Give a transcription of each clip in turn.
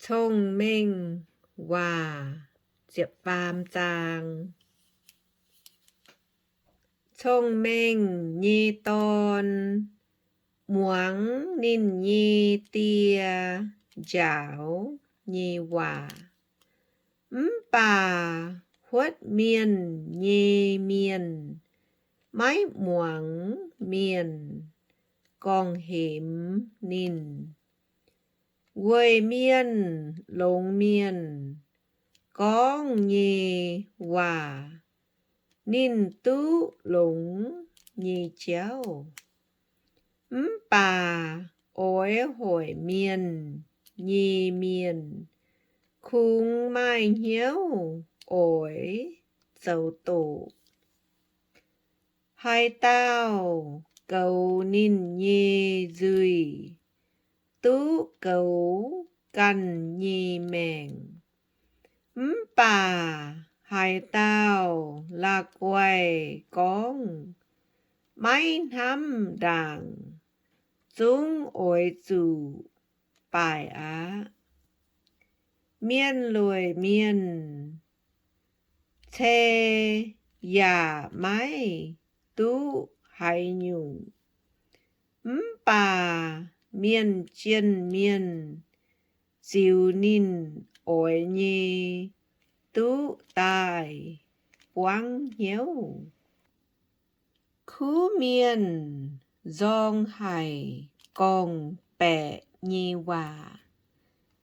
Cong-Mengh Waac. Cong-mengh nyei dorn muangx ninh nyei die njaaux nyei waac, mv baac huotv mienh nyei mienh maiv muangx mienh gorngv-hemx ninh. Weic mienh longx mienh gorngv nyei waac ninh duqv longx nyei jauv, mv baac oix hoic mienh nyei mienh kungx maaih hnyouv oix zoux doqc. Haaix dauh goux ninh nyei nzuih duqv goux ganh nyei maengc, mv baac haaix dauh la'guaih gorngv maiv hnamv ndaangc zungv oix zuqc baaic aqv. Mienh lueic mienh cei yaac maiv duqv haaix nyungc, mv baac mienh jien-mienh ziux ninh oix nyei duqv daaih buangv hnyouv. Kuv mienh nzorng haic gorngv-baeqc nyei waac,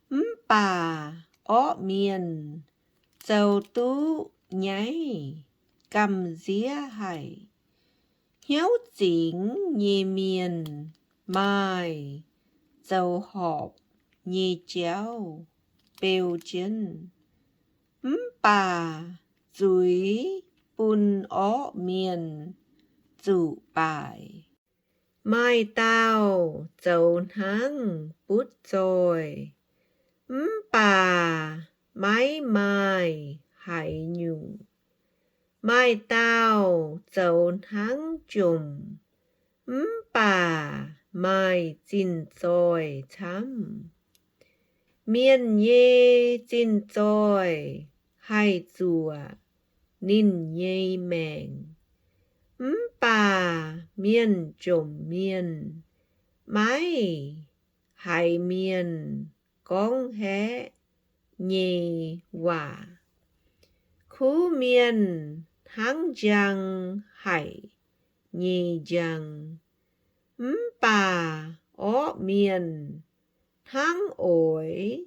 mv baac orqv mienh zoux duqv nyaiv gamh nziev haic. Hnyouv zingx nyei mienh maaih zoux horpc nyei jauv beu jienv, mv baac zuiz bun orqv mienh zuqc baaic. Maaih dauh zoux hnangv butv zoih, mv baac maiv maaih haaix nyungc. Maaih dauh zoux hnangv jomc, mv baac maaih zinh zoih camv. Mienh nyei zinh zoih haih zuoqc ninh nyei maengc, mv baac mienh jomc mienh maiv haiz mienh gorngv haeqv nyei waac. Kuv mienh hnangv njang haic nyei njang, mv baac orqv mienh hnangv oix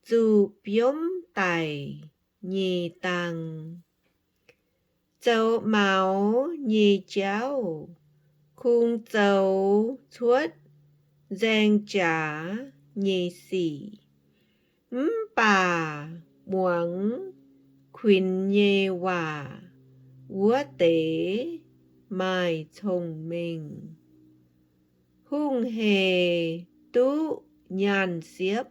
zuqc biomv daic nyei dang. Zoux maux nyei jauv kungx zoux cuotv nzaeng jaax nyei sic, mv baac muangx kuinx nyei waac wuov deix maaih cong-mengh. Hungh heic duqv nyaanh siepv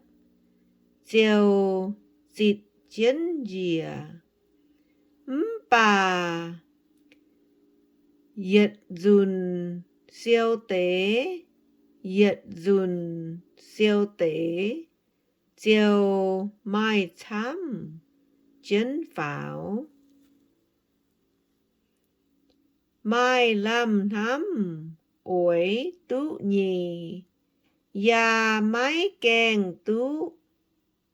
ziouc zitc jienv njiec, mv baac yietc nzunc siou deix yietc nzunc siou deix ziouc maaih camv jienv faaux. Maaih lamh hnamv oix duqv nyei, yaac maiv gaengh duqv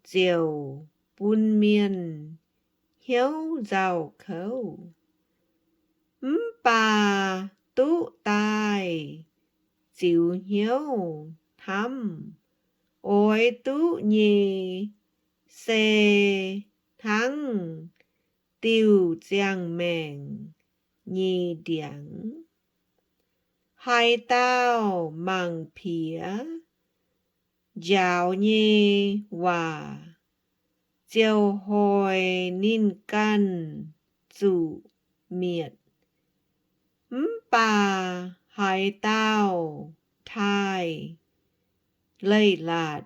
ziouc bun mienh hnyouv nzauh kouv. Mv baac duqv daaih ziux hnyouv hnamv oix duqv nyei se hnangv diuh ziangh maengc nyei ndiangx. Haaix dauh mangc piex njaaux nyei waac ziouc hoic ninh ganh zuqc mietc. Mv baac haaix dauh taaih leiz-latc,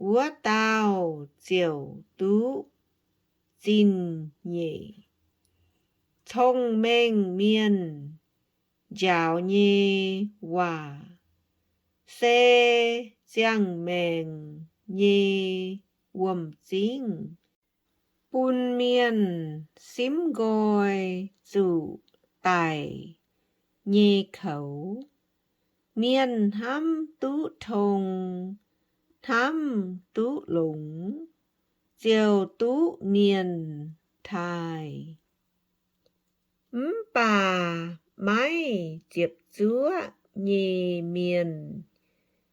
wuov dauh ziouc duqv zingh nyeic. Cong-mengh mienh njaaux nyei waac se ziangh maengc nyei wuom-zingv, bun mienh simv nqoi zuqc daic nyei koux. Mienh hnamv duqv tong, hnamv duqv longx, ziouc duqv mienh taaih. Mv baac maiv ziepc zuoqv nyei mienh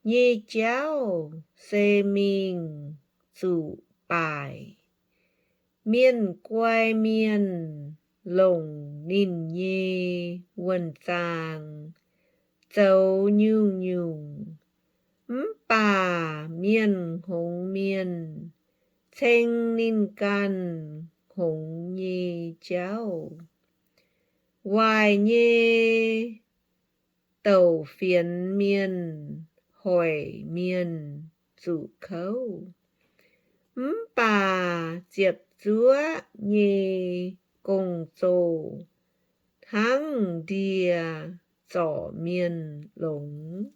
nyei jauv se mingh zuqc baaic. Mienh guai mienh longc ninh nyei wuonh zaang zoux nyungc-nyungc, mv baac mienh hngongx mienh ceng ninh ganh hngongx nyei jauv. Waaic nyei douc fienx mienh hoic mienh zuqc kouv, mv baac ziepc zuoqv nyei gong-zoh hnangv ndie zorc mienh longx.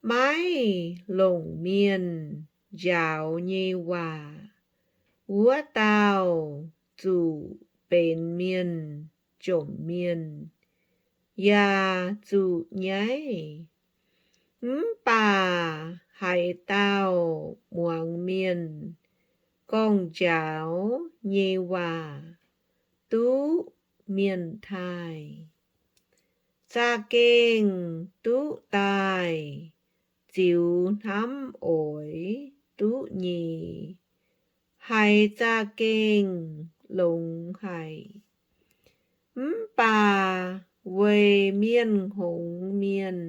Maiv longc mienh njaaux nyei waac, wuov dauh zuqc benx mienh jomc mienh, yaac zuqc nyaiv. Mv baac haaix dauh muangx mienh gorngv-njaaux nyei waac duqv mienh taaih. Za'gengh duqv daaih ziux hnamv oix duqv nyei, haiz za'gengh longx haic. Mv baac weic mienh hngongx mienh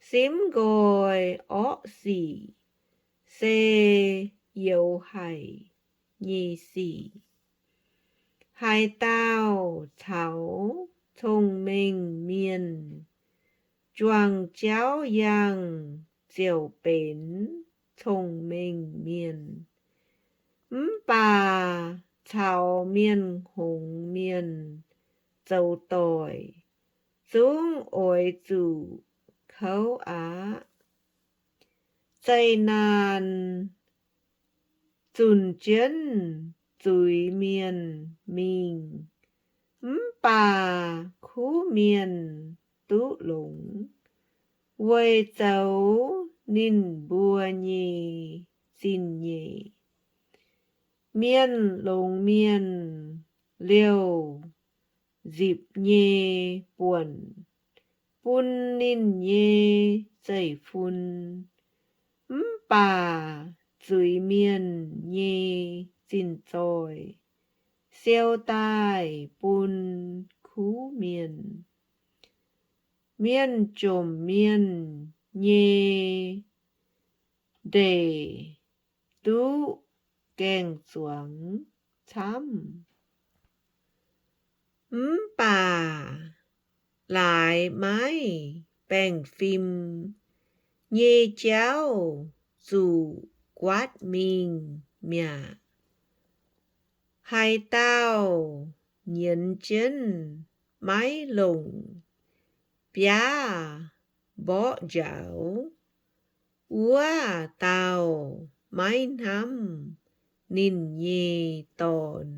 simv nqoi orqv sic, se youx haic nyei sic. Haaix dauh caux cong-mengh mienh juangc jauv yangh ziouc benx cong-mengh mienh, mv baac caux mienh hngongx mienh zoux doic zungv oix zuqc kouv aqv. Zeqc naanc zunc jienv zuiz-mienh mingh, mv baac kuv mienh duqv longx weic zoux ninh mbuo nyei zingh nyeic. Mienh longx mienh liouh nzipc nyei buonc bun ninh nyei zeiv-fun, mv baac zuiz-mienh nyei zinh zoih siou daaih bun kuv mienh. Mienh jomc mienh nyei ndeic duqv gaeng-zuangx camv, mv baac laaix maiv baengh fim nyei jauv zuqc guaatv mingh mi'aqv. Haaix dauh nyienz jienv maiv longc biaav mborqv njaaux, wuov dauh maiv hnamv ninh nyei dorn.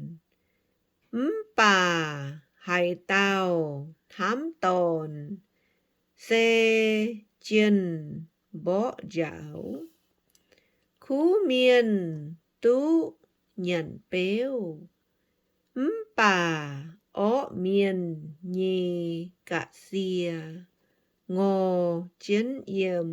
Mv baac haaix dauh hnamv dorn se jienh mborqv njaaux. Kuv mienh duqv nyanc beuv, mv baac orqv mienh nyei ga'sie ngor jienv yiem.